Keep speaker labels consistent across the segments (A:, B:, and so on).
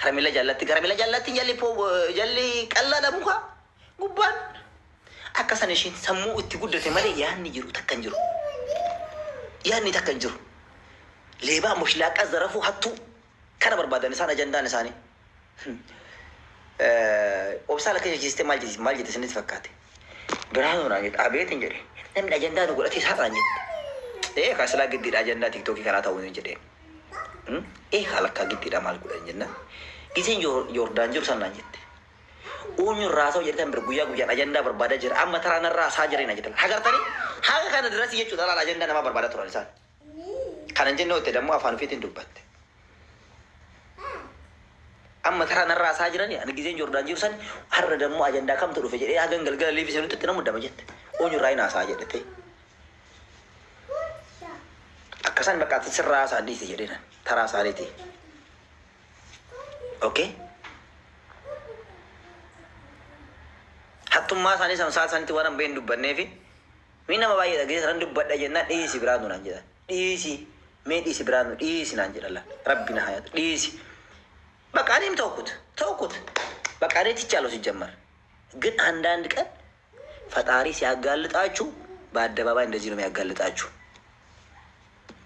A: Karamilla jallatti karamilla jallatti jalli jalli qallaadha muka gubbaan. Akka san ishiin sammuu itti guddate malee yaadni jiru takka hin jiru. Yaadni takka hin jiru. Leebaa mushlaaqa zarafuu hattuu kana barbaadan isaan ajandaan isaanii. Obsaa lakka jechisiistee maal jette maal jette isinitti fakkaate? Birhaanuu naan jette abeet hin jedhe. Namni ajandaa nu godhatee isaadhaan jette. Ee kaa silaa giddiidha ajandaa tiktookii kanaa ta'uu hin jedheen. Ee kaa lakkaa giddiidha maal godhan jenna. Giseen Joordaan jiru san naan jette. Eenyu irraa haasa'u jedhetan bir guyyaa guyyaan ajandaa barbaadaa jira. Amma taraa narraa haasaa jireen jette. Hagartanii haga kana dirasii jechuudha laala ajandaa namaa barbaadaa turan isaan. Kana hin jenne hotte dammoo afaan ofiitiin dubbatte. Amma taraa narraa haasaa jiranii ani giseen Joordaan jiru san har'a dammoo ajandaa kamtu dhufe jedhee hagan galgala liifii senutti itti na muddama jette. Eenyu irraa hin haasaa jedhete. Akkasan bakka ati sirraa haasaa dhiisi jedheen taraa isaaniiti. Okay? Hattummaa isaanii san sa'a sanitti waan hin dubbanneefi mi nama baay'ee dhageessa sanan dubbadha jennaan dhiisi Biraanuu naan jedhan. Dhiisi mee dhiisi Biraanuu dhiisi naan jedhan laal. Rabbi na hayatu dhiisi. በቃ እኔም ተውኩት ተውኩት። በቃ እኔ ትቻለሁ ሲጀመር። ግን አንዳንድ ቀን ፈጣሪ ሲያጋልጣችሁ በአደባባይ እንደዚህ ነው የሚያጋልጣችሁ።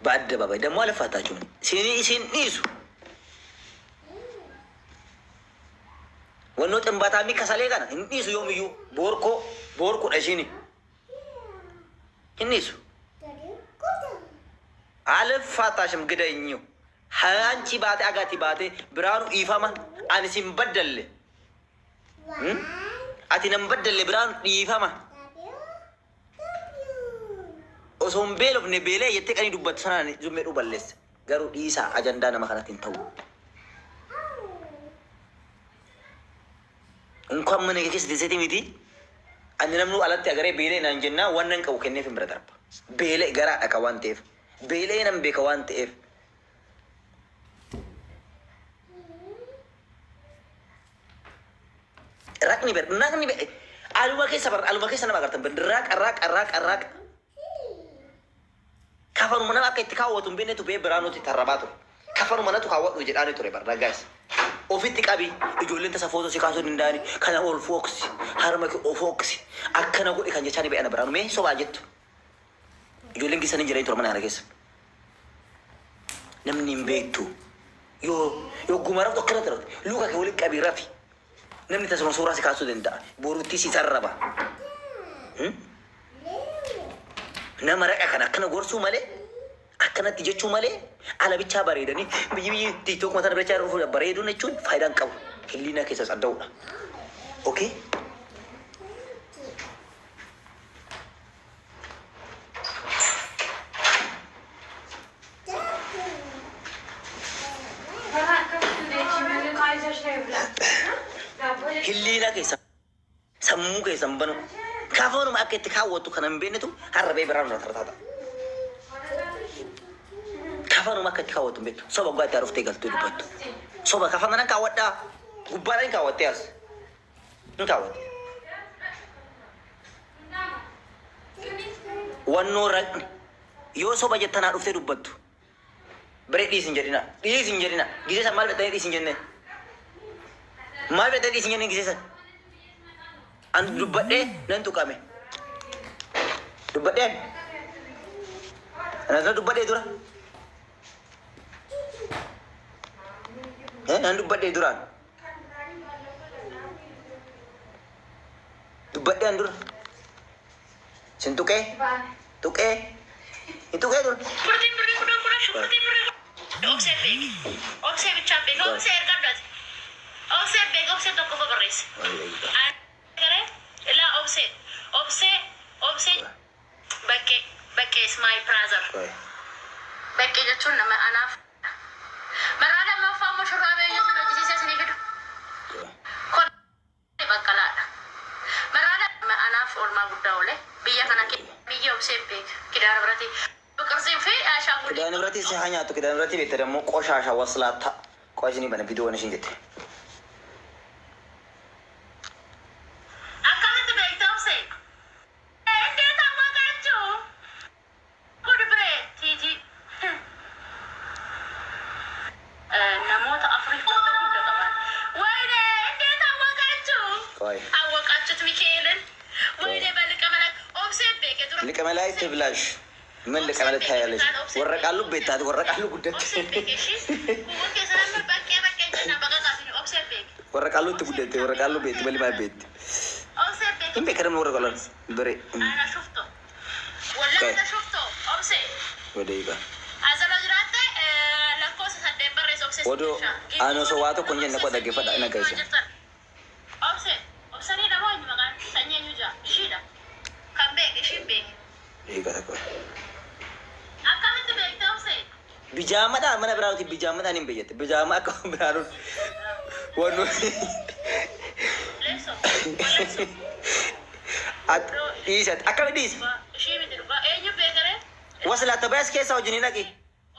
A: በአደባባይ ደግሞ አልፋታችሁም። ሲኒ ሲኒሱ ወኖ ጥንባታሚ ከሰሌ kana hin dhiisu yoomiyyuu boorkoo boorkuudha ishiin hin dhiisu አልፋታሽም ግደኝው አንቺ ባቴ አጋቲ ባቴ ብርሃኑ ኢፈማ ani sin baddalle ati nan baddalle Biraanu dhiifama osoo hin beelofne beelee jettee qanii dubbattu sanaan zummee dhuu balleesse garuu dhiisaa ajandaa nama kanatti hin ta'u. እንኳን mana keessa teessee miti ani namnu alatti agaree beelee naan jennaa waan nan qabu kenneef hin bira darba. Beelee garaadha ka waan ta'eef beelee nan beeka waan ta'eef. Raqni ber naqni ber aluma keessa bar aluma keessa nama agartan ber raqa raqa raqa raqa. Kafanuma nama akka itti kaawwatu hin beeknetu bee Biraanuutti tarrabaa ture. Kafanuma natu kaawwadhu jedhaani ture bar guys. Ofitti qabi ijoolleen tasa footoo si kaasuu danda'ani kana ol fooksi harma kee of fooksi akkana godhi kan jechaani be'ana Biraanu mee sobaa jettu. Ijoolleen keessan hin jiranii ture mana kana keessa. Namni hin beektu yoo yogguma raftu akkanatti raftu luka kee walitti qabii rafi. Namni tasuma suuraa si kaasuu danda'a. Borutti si sarraba. Nama raqa kana akkana gorsuu malee akkanatti jechuu malee ala bichaa bareedanii biyyi biyyi tiiktook mataa bichaa dhufu bareeduun jechuun faayidaa hin qabu. Hilliina keessa sadda'uudha. Okay? Hilliina keessa sammuu keessan banu kafanuma akka itti kaawwattu kana hin beeknetu har'a bee biraan irra tartaata. Kafanuma akka itti kaawwattu hin beektu. Soba guddaa itti haruftee galtuu dubbattu. Soba kafana nan kaawwadhaa. Gubbaadhaan hin kaawwattee as. Hin kaawwatte. Wannoo raqni yoo soba jettanaa dhuftee dubbattu. Biree dhiisi hin jedhina. Dhiisi hin jedhina. Gisee san maal fedhanii dhiisi hin jenne? Maal fedhanii dhiisi hin jenne gisee san? An dubbadhee nan tuqame. Dubbadheen. Anas dubbadhee dura. Nan dubbadhee duraan. Dubbadhee an dura. Sin tuqee? Tuqee? Hin tuqee dura.
B: Shunkurtiin birrii 10 10 shunkurtiin birrii Obsee beeki. Obsee bichaa beeki. Obsee ergadhati. Obsee beeki. Obsee tokko qofa barreesse. Garee ilaa obsee. Obsee obsee bakkee bakkee is my brother. Bakkee jechuun nama anaaf. Marraa lammaffaa immoo shurraaba eenyutu hojjisiisee isinii fidu? Kun baqqalaadha. Marraa lama anaaf oolmaa guddaa oole. Biyya kana biyya obsee beeka. Kidaana biratti. Biqiltuu fi ashaangulii.
A: Kidaan biratti si haa nyaattu kidaan biratti beekte ደግሞ ቆሻሻ ወስላታ ቆይ isinii bana viidiyoo ishiin jette.
B: Akkamitti beekta obsee? እንዴት አወቃችሁ? ጉድ ብሬ ቲጂ namoota afuriif bakka guddaa qaban.
A: ልቅመላይ ትብላሽ። ምን ልቅመል ታያለሽ? ወረቃሉ ቤታት ወረቃሉ ጉደት
B: Obsee beeke ishii. Kuuwwan keessa namni bakkee bakkee jenna baqaqaa obsee beeke.
A: ወረቃሉ ትጉደት ወረቃሉ ቤት በሊማ ቤት
B: Obsee beeke.
A: እንቤ ከደም ወረቃሉ ብሬ
B: Ana shufto. Wallah ana shufto. Obsee.
A: ወደ ይጋ
B: Asirra jiraatte lakkoofsa saddeet barreessa obsee.
A: Odoo ani osoo waa tokko hin jenne koo dhaggeeffadha ina geesse.
B: Obsee. Obsanii dha moo eenyu maqaan? Sanyii eenyu jaa? Ishiidha. Kan beeke ishiin beeke.
A: ይጋ ተቆ
B: Akkamitti beekte obsee?
A: Bijaamadhaan mana biraanuti bijaamadhaan hin beeyyatte bijaama akka biraanuun wannu
B: Leessoo. Leessoo.
A: dhiisat akkami dhiisa
B: Ishii miti dhugaa. Eenyu beekaree?
A: waslaatta bayas keessa wajjin hin dhaqi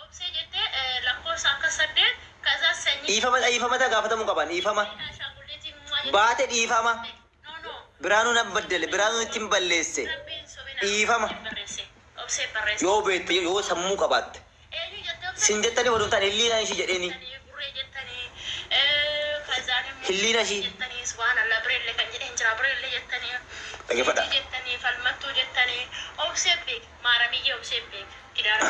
B: Obsee jettee lakkoofsa akka saddeet kaza sanyii.
A: dhiifama dhiifamata gaafatamuu qaban dhiifama
B: Ashaangulliitii mumaa
A: baate dhiifama
B: No no.
A: Biraanuu nan baddale Biraanuu ittiin balleesse
B: Rabbiin sobina.
A: Dhiifama.
B: Barreesse. Obsee barreesse.
A: Yoo beekte yoo sammuu qabaatte
B: Eenyu jettee obsee?
A: sin jettanii oduun taane hilliina ishii jedheeni
B: Jettanii gurree jettanii kazaan immoo
A: Hilliina ishii.
B: jettanii subhaanallah bireellee kan jedheen jira bireellee jettanii
A: Dhaggeeffadhaa.
B: jettanii falmattuu jettanii obsee beek maaramiyyee obsee beek kidaara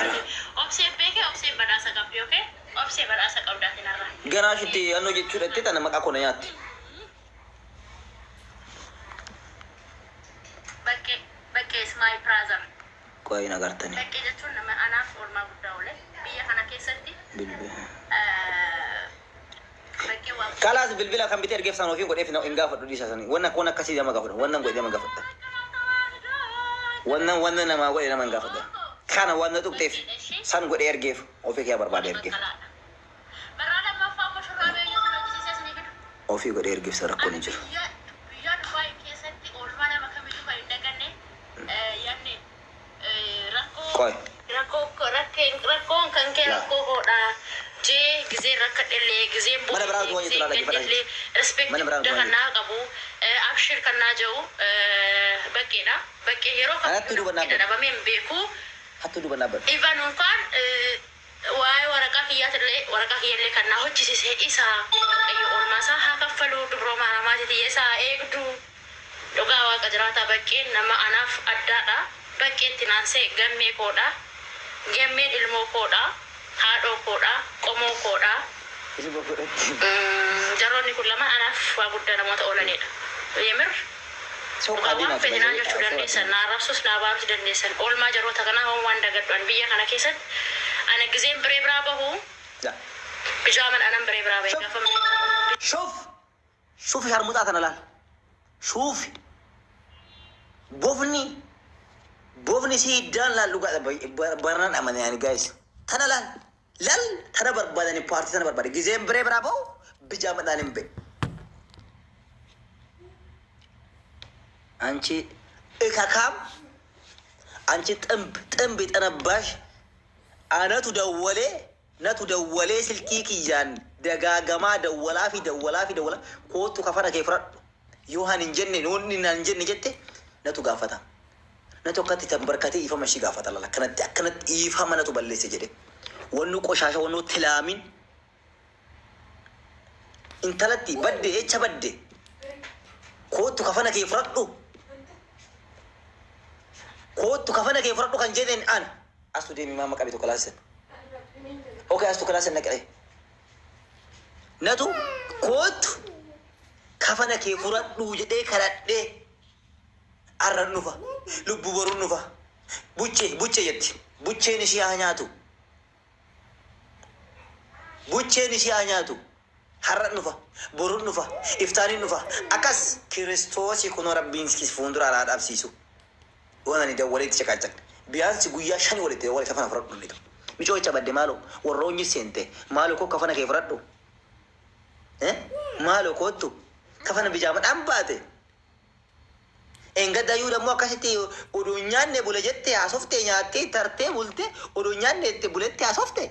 B: obsee beeke obsee badhaasa qabdi okee obsee badhaasa qabdaatiin har'a.
A: Ganaa ishitti annoo jechuudha itti tana maqaa koo na nyaatti.
B: Bakkee bakkee is my brother.
A: Qo'ee hin agartanii.
B: Bakkee jechuun nama anaaf oolmaa guddaa oole biyya kana keessatti
A: Bilbila.
B: Bakkee waa
A: Kalaas bilbila kan bitee ergeef sana ofiin godheef hin gaafadhu dhiisa sanii. Wanna kun akkasii nama gaafadhu. Wannan godhe nama gaafadha. Wannan wannan namaa godhe nama hin gaafadha. Kana wanna tuqxeef san godhee ergeef ofii kee barbaade ergeef.
B: Barraa lammaffaa immoo shurraaba eenyutu hojjechiisee isinii fidu?
A: Ofii godhee ergeef sana rakkoon hin jiru.
B: Biyya biyya Dubaay keessatti oolmaa nama kamiyyuu kan hin daganne yanne rakkoo
A: Qo'e.
B: rakkoo rakkoon kan kee
A: Laa.
B: rakkoo koodha jee gizee rakkadhellee gizee
A: Mana biraa utuu waan jettu laala dhaggeeffadhaa.
B: Respect
A: Mana biraa utuu
B: guddaa
A: waan
B: kan naa qabu abshir kan naa jiru baqqeedha baqqee yeroo
A: Anatti duuba naa
B: kamiyyuu dhabamee hin beeku.
A: Hattuu duuba dhaabbadhu.
B: Ivan unkaan waa'ee waraqaa kiyyaatillee waraqaa kiyyallee kan naa hojjisiise isa waaqayyo oolmaa isaa haa kaffaluu dubroo maaramaati isaa eegduu dhugaa waaqa jiraataa baqqeen nama anaaf addaadha baqqeetti naansee gammee koodha gammeen ilmoo koodha haadhoo koodha qomoo koodha.
A: Isin godhatti.
B: Jaroonni kun lama anaaf waa guddaa namoota oolanidha yemir
A: Soo
B: dhugaa
A: qaadii
B: waan
A: naaf
B: fedhinaa jechuu dandeessan naa arrabsus naa baarus dandeessan oolmaa jaroota kanaa homaa waan dagadhuan biyya kana keessatti ana gizeen biree biraa bahu bijaaman anan biree biraa bahe gaafa
A: شوف شوف شرموطة tana laal. Shuufi. Bofni bofni si hiddaan laal dhugaadha barnaan amane ani guys. Tana laal laal tana barbaadani paartii tana barbaade gizeen biree biraa bahu bijaamadhaan hin ba'e. አንቺ እካካም አንቺ ጥንብ ጥንብ የጠነባሽ አነቱ ደወሌ ነቱ ደወሌ ስልኪ kiyyaan dagaagamaa dawwalaa fi dawwalaa fi dawwalaa kootu kafana kee fudhadhu yoo han hin jenne noonni naan hin jenne jette natu gaafata natu akkatti tambarkatee dhiifama ishii gaafata lala akkanatti akkanatti dhiifama natu balleesse jedhe wannu qoshaasha wannu tilaamin intalatti badde echa badde kootu kafana kee fudhadhu kootu kafana kee fudhadhu kan jedheen an astu deemi maama qabi tokko laasisan okay astu kalaasan naqe natu kootu kafana kee fudhadhu jedhee kadhadhee arran dhufa lubbuu boruun dhufa buchee buchee jetti bucheen ishii haa nyaatu bucheen ishii haa nyaatu har'an dhufa boruun dhufa iftaaniin dhufa akkas kiristoosi kunoo rabbiin fuuldura haa dhaabsiisu waan ani dawwalee itti caqaacaq biyaansi guyyaa shani walitti dawwalee kafana fudhadhu inni micoo icha badde maaloo warroonyi seente maaloo koo kafana kee fudhadhu maaloo koottu kafana bijaamadhaan baate Engadayyuu ደግሞ akkasitti oduu hin nyaanne bule jette haasofte nyaattee tartee bulte oduu hin nyaanne itti bulette haasofte.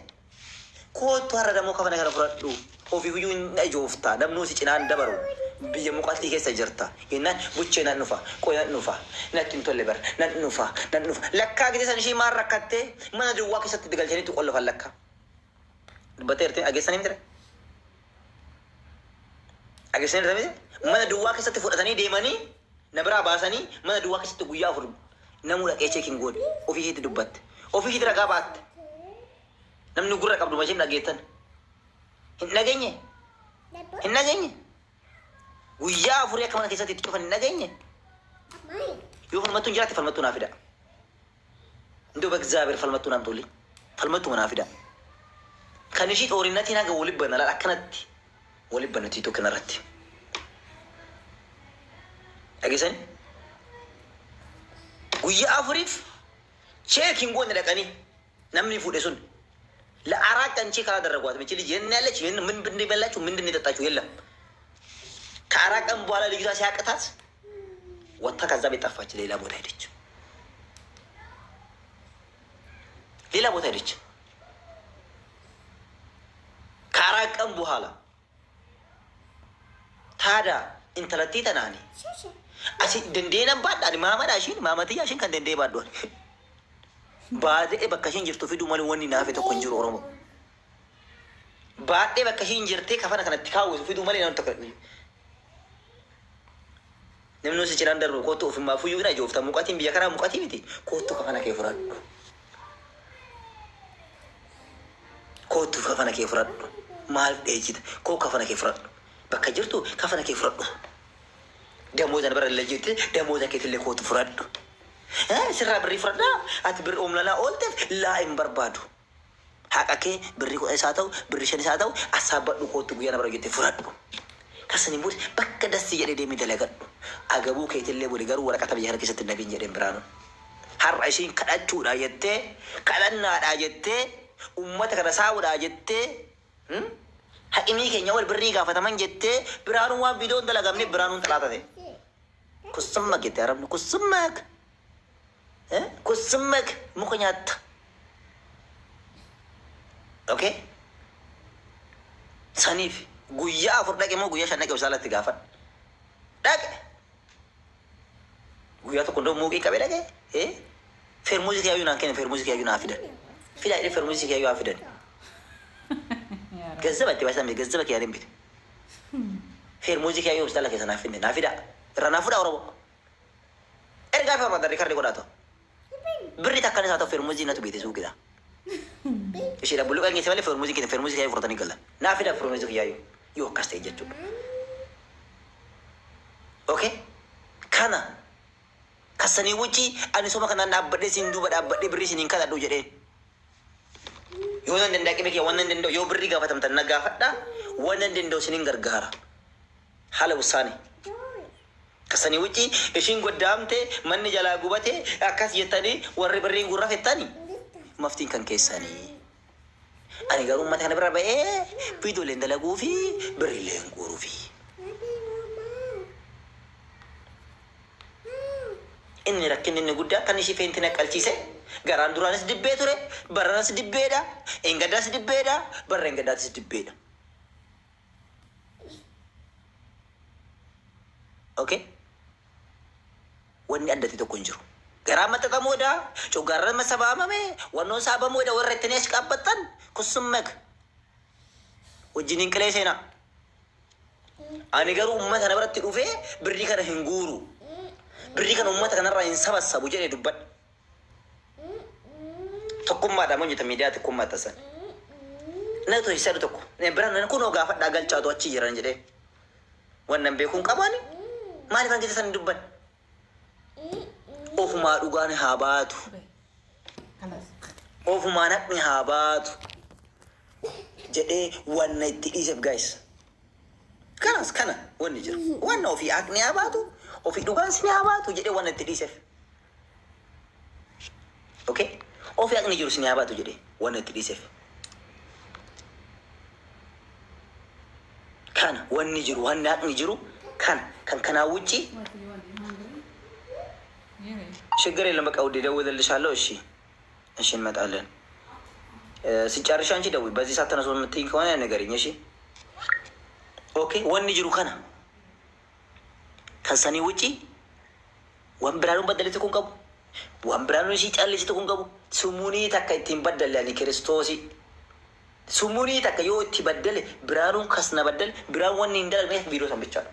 A: Koottu har'a ደግሞ kafana kana fudhadhu ofii iyyuu hin ajoofta namni si cinaan dabaru biyya muqattii keessa jirta jennaan buchee nan dhufa qoy nan dhufa natti hin tolle bar nan dhufa nan dhufa lakkaa gite san ishii maal rakkattee mana duwwaa keessatti itti galchaniitti qollofan lakkaa. Dubbattee jirti dhageessanii miti dhageessanii jirti mana duwwaa keessatti fudhatanii deemanii na biraa baasanii mana duwwaa keessatti guyyaa 4 Namuu dhaqee check hin goone. Ofii isheetti dubbatte. Ofii isheetti ragaa baatte. Namni gurra qabdu masheen dhageettan. Hin dhageenye. Hin dhageenye. Guyyaa afurii akka mana keessatti itti cufan hin dhageenye. Yoo falmattuun jiraatte falmattuu naa fida. Indoo በእግዚአብሔር falmattuu naam tolli. Falmattuu naa fida. Kan ishii xoorinnatiin haga waliin banna laal akkanatti waliin banna TikTok kanarratti. Dhageessani? Guyyaa afuriif check hin goone dhaqanii namni fuudhe sun ለአራት ቀን check አላደረጓትም። እቺ ልጅ የት ነው ያለች? ምንድን ነው የበላችሁ? ምንድን ነው የጠጣችሁ? የለም። ከአራት ቀን በኋላ ልጅቷ ሲያቅታት ወጥታ ከዛ ቤት ጠፋች። ሌላ ቦታ ሄደች። ሌላ ቦታ ሄደች። ከአራት ቀን በኋላ ታዲያ intalattii tanaani asi dandeen baadhaan maamadha ishiin maamatiyyaa ishiin kan dandee baadhuan baadhee bakka ishiin jirtu fiduu malee wanni naafe tokko hin jiru Oromoo. Baadhee bakka ishiin jirtee kafana kanatti kaawwisu fiduu malee namni tokko namni si cinaan darbu kootu ofumaa fuyyuu na joofta muqatiin biyya kanaa muqatii miti kootu kafana kee fudhadhu. Kootu kafana kee fudhadhu. Maal dheejita koo kafana kee fudhadhu. Bakka jirtu kafana kee fudhadhu. Damooza bara illee jirti damooza keetillee kootu fudhadhu. Sirraa birrii fudhadhaa ati birrii oomlalaa oolteef laa hin barbaadu. Haqa kee birrii kudha isaa ta'u birrii shan isaa ta'u asaabbadhu kootu guyyaa na bara jettee fudhadhu. Kasaniin booda bakka dassi jedhee deemee dalagadhu. Agabuu keetillee buli garuu waraqata biyya kana keessatti hin dhabiin jedheen biraanu. Har'a ishiin kadhachuudha jettee kadhannaadha jettee uummata kana saawudha jettee haqimii keenya wal birrii gaafataman jettee biraanuun waan viidiyoon dalagamne biraanuun xalaatate. Kusummak jette arabni kusummak. Kusummak muka nyaatta. Okay? Saniif guyyaa afur dhaqe moo guyyaa shan dhaqe bisaalatti gaafadha. Dhaqe. Guyyaa tokko ndoo muuqii qabee dhaqe. Feermuuzii kiyaayyuu naan kenne feermuuzii kiyaayyuu naa fidan. Fidaa jedhee feermuuzii kiyaayyuu haa fidan. Gazzaba itti baasan gazzaba kiyyaan bite. Feermuuzii kiyaayyuu hospitaala keessa naa fidne naa fidaa. Irraa naa fuudhaa Oromoo. Ergaa fi barbaaddan riikardi godhaa ta'u. Birri takkaan isaa ta'u feermuuzii natu beete suuqidha. Isheedha bulluqa geesse malee feermuuzii keenya feermuuzii kiyaayyuu fudhatanii galan. Naa fidaa feermuuzii kiyaayyuu yoo akkas ta'e jechuudha. Okay? Kana kasanii wucci ani soma kanaan dhaabbadhee siin duuba dhaabbadhee birrii isiniin kadhadhu jedheen. Yoo nan danda'a qibee kiyya waan nan danda'u yoo birrii gaafatamtan na gaafadha waan nan danda'u isiniin gargaara. Haala wusaane. Kasanii wucci ishiin goddaamte manni jalaa gubate akkas jettanii warri birriin gurra fettanii maftiin kan keessanii. Ani garuu uummata kana bira ba'ee viidiyooleen dalaguu fi birriileen guuruu fi. Inni rakkinni inni guddaa kan ishii feenti naqqalchiise garaan duraanis dibbee ture baranas dibbeedha engadaas dibbeedha barra engadaatis dibbeedha. Okay? Wanni addatti tokko hin jiru. Garaan maxxaxamuudha, coggaarraan masabaamame, wannoon saabamuudha warra ittiin as qaabbattan kusummak. Wajjin hin qilee seenaa. Ani garuu uummata kana biratti dhufee birrii kana hin guuru. Birrii kana uummata kanarraa hin sabassabu jedhee dubbadha. Tokkummaadhaan hojjeta miidiyaa tokkummaa tasan. Na tolchisaa tokko. Biraan kunoo gaafadhaa galchaatu achi jiran jedhee. Wannan beekuun qabaani maaliif hanqisa san hin dubbanne? Ofumaa dhugaan haa baatu. Ofumaa haqni haa baatu. Jedhee wanna itti dhiiseef guys. Kanas kana wanni jiru. Wanna ofii haqni haa baatu, ofii dhugaan sin haa baatu jedhee wanna itti dhiiseef. Okay? Ofii haqni jiru sin haa baatu jedhee wanna itti dhiiseef. Kana wanni jiru, wanni haqni jiru kana kan kanaa wucci
C: What do you want? You hungry? Really?
A: ችግር የለም። በቃ ውዴ ደውልልሻለሁ። እሺ እሺ፣ እንመጣለን። ሲጨርሽ አንቺ ደውይ። በዚህ ሰዓት ተነሶ የምትይኝ ከሆነ ንገሪኝ። እሺ okay። Wanni jiru kana kan sanii wucci waan biraanuun baddaletti kun qabu waan biraanuun ishii callisitu kun qabu sumuunii takka ittiin baddalle ani kiristoosi sumuunii takka yoo itti baddale biraanuun kasna baddale biraan wanni hin dalagne viidiyoo san bichaadha.